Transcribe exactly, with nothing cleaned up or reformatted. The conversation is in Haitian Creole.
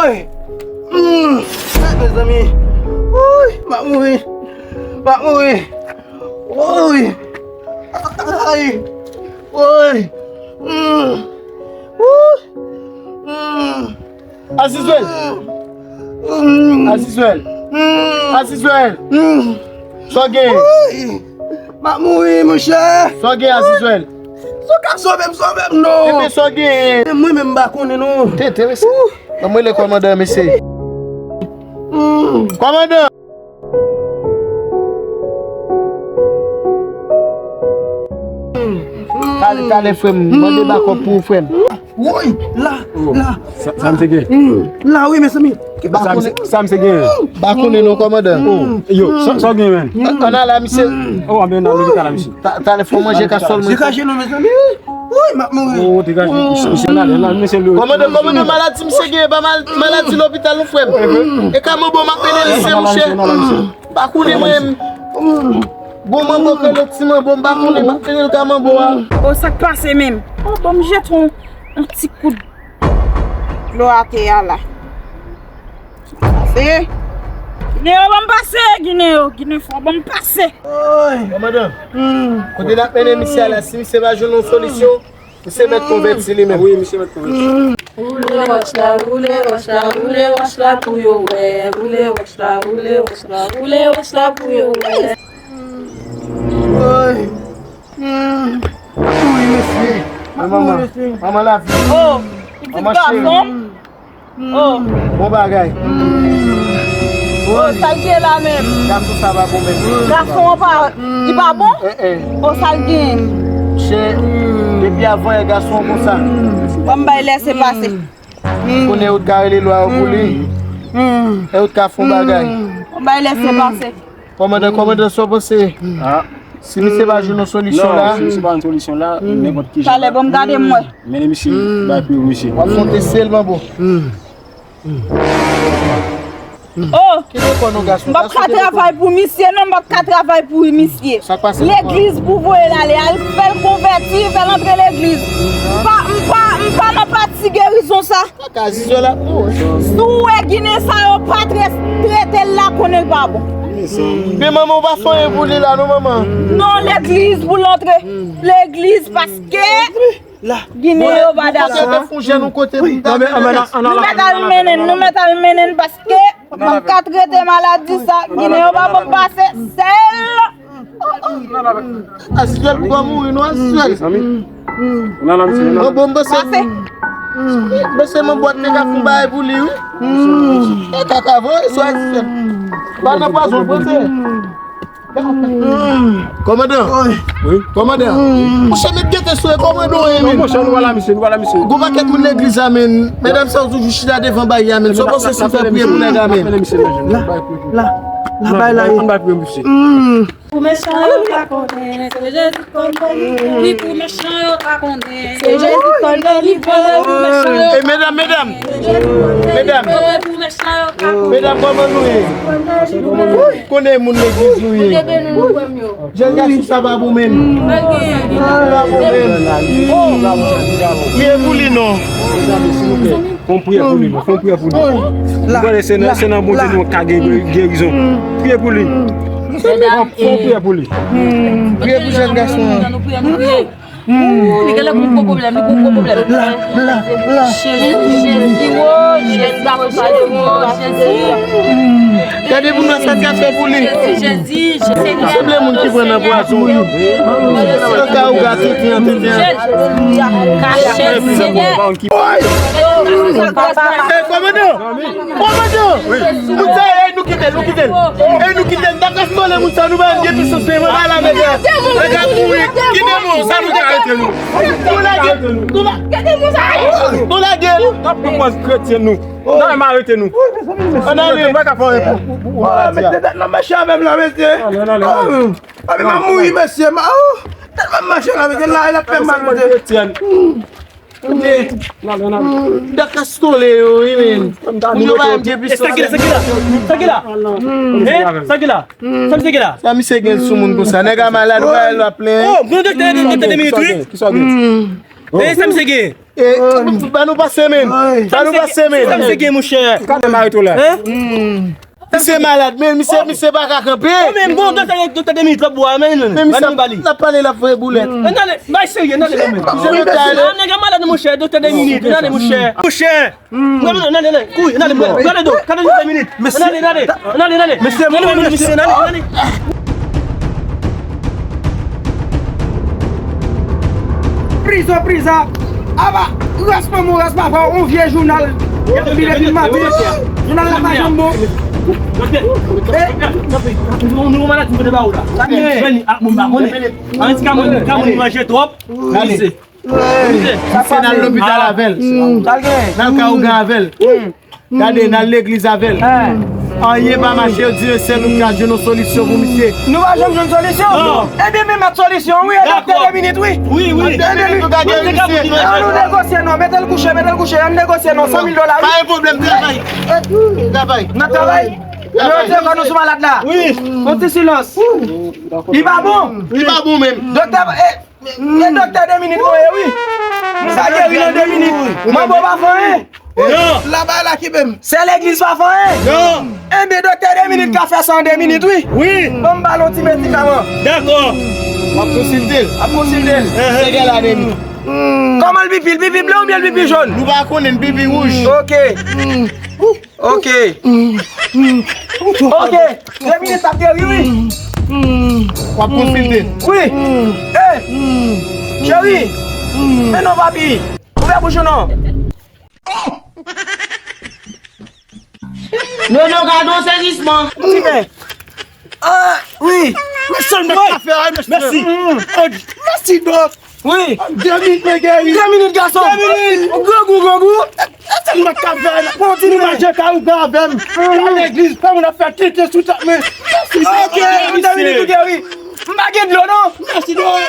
Mm. Mezanmi. Woy, m ap mouri. M ap mouri. Woy. Ay. Woy. Mm. Woy. Mm. Azizwèl. Mm. Azizwèl. Mm. Azizwèl. Mm. Sa w gen? Woy. M ap mouri, monchè. Sa w gen, Azizwèl? Si w ka sove m, sove m non. Ebyen, sa w gen? Mwen menm m pa konnen non. Te enterese. Ban m rele kòmandan, mesye. Kòmandan! Talè, talè, frè m. Mande bakòp pou ou, frè m. Woy, la, la. Sa, sa misye gen? La, wi, mezanmi. Sa misye, sa misye gen? Pa konnen non, kòmandan. Yo, sa, sa w gen, menm? Ann ale la, misye. Oh, anben nan lopital la, misye. Talè, fò manje kaswòl mwen. Degaje non, mezanmi. Woy, m ap mouri. Oh, degaje. Misye, misye, ann ale, ann ale, misye. Kòmandan, kòmandan, maladi misye gen, pa mal, maladi lopital, non, frè m. E ka manbo m ap mennen misye, monchè. M pa konnen mwen. Bon, manbo k rele ti manbo, m pa konnen, m ap mennen l ka manbo a. Oh, sa k pase menm? Oh, ban m jete yon, yon ti kout dlo atè a la. Pase. Ginen yo, ban m pase, Ginen yo. Ginen fò, ban m pase. Kòmandan, kote n ap mennen misye a la, si misye pa jwenn yon solisyon, misye mèt konvèti li menm. Wi, misye mèt konvèti. Woule wòch la, woule wòch la, woule wòch la pou yo wè. Woule wòch la, woule wòch la, woule wòch la pou yo wè. Woy. Wi, mesye. Manman, manman lavi. Oh, pitit gason. Oh. Bon bagay. Oh, sa l gen la menm? Gason sa pa bon menm. Gason an pa, li pa bon? Eh, eh. Oh, sa l gen? Chè, depi avan yè gason an konsa. Ban m bay lèse pase. Konnen yo t ka rele lwa yo pou li. E yo t ka fè yon bagay. Ban m bay lèse pase. Kòmandan, kòmandan, sa w panse? Ah. Si misye pa jwenn yon solisyon la. Non, si misye pa jwenn solisyon la, nenpòt ki jan. Talè, ban m gade m wè. Mennen misye, bay pri pou misye. W ap monte sèlman, bro. Oh! Kite kò nou, gason. M p ap ka travay pou misye, non, m p ap ka travay pou misye. Sa k pase? Legliz pou voye l ale, al fè l konvèti, fè l antre legliz. M pa, m pa, m pa nan pati gerizon sa. Kaka, Azizwèl ap mouri. Si w wè Ginen sa yo pa tre-, trete l la, konnen l pa bon. Men manman, w pa fè anyen pou li la, non, manman. Non, legliz pou l antre. Legliz, paske Ginen yo pa dakò. Nou mèt al mennen, nou mèt al mennen, paske m p ap ka trete maladi sa. Ginen yo pa ban m pase, sèl. Azizwèl pou pa mouri non, Azizwèl. Mezanmi. Nan, nan, misye, nan. Bon, bon, m panse. Pase. M panse manbo a te ka fè yon bagay pou li, wi. E kaka vre, sou Azizwèl. Pa nan pwazon, panse. Kòmandan. Wi. Kòmandan. Monchè, met gete sou e, kòmandan, e, men. Monchè, nou wala misye, nou wala misye. Gon pakèt moun legliz la, men. Medam sa yo toujou chita devan bay la, men. Sa w panse si m fè priyè pou nèg la, men? La, la, la, bay la, e. Ann bay priyè pou misye. Pou mechan yo pa konnen, se Jezi k konn delivrans. Wi, pou mechan yo pa konnen, se Jezi k konn delivrans. Pou mechan yo pa konnen. E medam, medam, medam, pou mechan yo pa konnen. Medam, kòman nou ye? Konnen moun legliz nou ye. Jèn gason sa pa bon menm. Pa bon menm. Priye pou li non. Fè yon priyè pou li, non. Fè yon priyè pou li. Mwen konnen se nan, se nan Bondye nou ka gen gè-, gerizon. Priye pou li. Fè, fè yon priyè pou li. Priye pou jèn gason an. Li genlè gon gwo pwoblèm, li gon gwo pwoblèm. La, la, la. Jezi, Jezi, o, Jezi, Jezi, o, Jezi. Gade pou nou sa l ka fè pou li. Jezi, Jezi, Jezi. Sanble moun ki pran nan pwazon wi. Kaka ou gate tenten, tenten. Kache, Senyè. Woy! Ey, kòmandan! Kòmandan! Moun sa yo, ey, nou kite l, nou kite l. Ey, nou kite l. Dakastole moun sa, nou pa gen pisans, men mwen pa la, mesye. Nèg ap mouri. Ki demon? Sa nou ka arete nou? Nou lage l. Nou la-, nou lage l. N ap pran pòz kretyen nou. N a menm arete nou. Ann ale. Nou pa ka fè anyen pou, pou, pou, pou maladi a. Mesye, tèt la mache avè m la, mesye. Ann ale, ann ale. Ann ale, m ap mouri, mesye. Ma, oh, tèt la mache la, mesye. La, l ap fè m mal, mesye. Dakastole yo, wi, men. Moun yo pa menm gen pisans. Sa ki la, sa ki la? Sa ki la? Hein? Sa ki la? Sa misye gen la? Sa misye gen sou moun konsa? Nèg a malad, ou pa wè l ap plenyen? Oh, bon, doktè, doktè, de minit, wi. Kisa w gen? Kisa w gen? Eh, sa misye gen? E, ban nou pase, men. Ban nou pase, men. Sa misye gen, monchè? Gade mari tou la. Hein? Misye malad, men misye, misye pa ka kanpe. Oh, men bon, doktè, doktè de minit la, bwa, men, men, men misye, ban nou bali. L ap pale, l ap voye boulèt. Men, n ale, bay serye, n ale, men. Misye doktè ale. Ah, nèg malad, monchè, doktè de minit, n ale, monchè. Monchè. Non, non, non, non, non, kouri, n ale, n ale, n ale, do, gade doktè de minit. N ale, n ale, n ale, n ale. Mesye, n ale, mesye, n ale, n ale. Prizon, prizon. Aba, ras manman, ras papa, on vye jounal. Y ap li depi maten. Jounal la pa janm bon. Doktè, doktè, doktè, nou, nou maladi, nou te ba ou la. Sa gen? Jwenn li ak moun pa konnen. An ti ka moun, ka moun manje twòp. Misye. Misye, n al lopital avè l. N al ka ougan avè l. Gade, n al legliz avè l. Anyen pa mache, yo di se nou k ka jwenn yon solisyon pou misye. Nou pa janm jwenn solisyon? Non. Ebyen, men met solisyon, wi, e doktè de minit, wi. Wi, wi. Ebyen, nou ka geri misye. An nou negosye, non. Mete l kouche, mete l kouche. An negosye, non. San mil dola, wi. Pa gen pwoblèm, travay. Travay. N ap travay. Nou retire kò nou sou malad la. Wi. On ti silans. Li pa bon. Li pa bon menm. Doktè, e, e doktè de minit mwen ye, wi. M ka geri nan de minit. Manbo pa fè anyen. Non. Laba la ki menm. Sè legliz pa fè anyen. Non. Enben, doktè de minit ka fè sa an de minit, wi. Wi. Ban m ba l yon ti medikaman. Dakò. W ap konsilte l. W ap konsilte l. Sè gè la de minit. Kòman l pipi? L pipi ble oubyen l pipi jòn? Nou pa konnen, l pipi wouj. Ok. Ok. Ok. De minit ap geri, wi. W ap konsilte. Wi. E, cheri. Men non, papi. Ouvè bouch ou non. Non, non, gade yon sezisman. Ti men. Ah, wi. Mèsi, mèsi. Mèsi, Dòk. Wi. De minit, mwen geri. De minit, gason. De minit. Grangou, grangou. E sa m ka fè la? Kontinye manje kawouga avè m. Nan legliz, pa moun ap fè tete sou tèt mwen. Ok, de minit, ou geri. M pa gen dlo, non. Mèsi, Dòk.